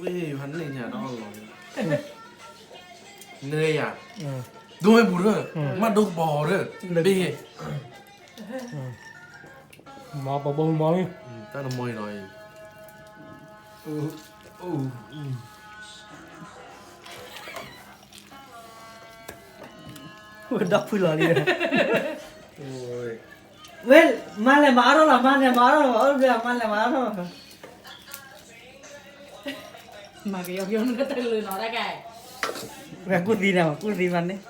ဝ့ၢ် ဟးန့ၢ်ညါဒီးလီၤ, နယၤ, ဒိမ့ၢ်ပူၤရၢ, မ့ၢ်ဒိကပီၤရၢ, ဘ့ၣ်, မၤပဘီမၤလံ, တၢ်တမီၤအံၤဒီးအံၤ, ဝဲဒီဖုလီၤလံ, ဝဲ, မၤလဲၤမၤအါထီၣ်လီၤ, မၤလဲၤမၤအါထီၣ်လီၤ, အိၣ်ဘျဲၣ် မၤလဲၤမၤအါထီၣ်လီၤ. မၤကယီကယီနတၢ်လၢနီၤတၢ်ကဲ, ဝဲကူၣ်သံန့ၣ် ကူၣ်သံမးန့ၣ်,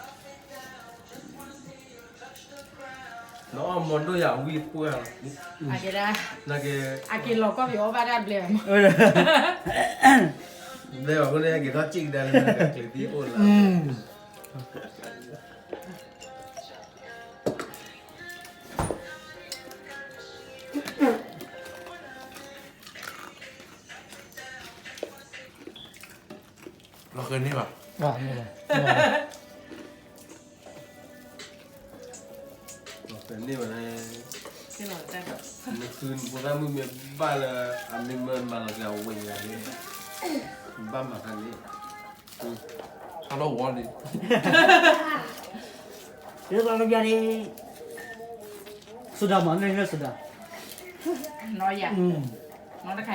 နအီၣ်မီၤဒိၣ်ယၤဝံၤပှၢ်လီၤ, အက့ၤလီၤကီၢ်ပယီၤအီၣ်ဘၣ်ဒၣ်ဘျဲၣ်, ဘျဲၣ်ဘၣ်အဃိန့ၣ် က့ၤထီၣ်စံၣ်ကဒါလၢနကကျဲၤသံအိၣ်လီၤ. လီၤဃဲၤန့ၢ်ဘၣ်, လီၤဃဲၤန့ၢ်ဘၣ်န့ၣ်, နသုနဖိသၣ်မုၣ်မ့ၢ်ဘၣ်လၢ အမ့ၢ်မၢမၤလီၤက့ၤအဝဲအံၤန့ၣ်, ဘၣ်မၤခါန့ၣ်, ဟးလီၤဝီလံ, လၢဘၣ်မ့ၢ်ဘၣ်န့ၣ်, စူဒၤမၤန့ၢ်လၢစူဒၤ, နီၤယၤ, နီၤတခါ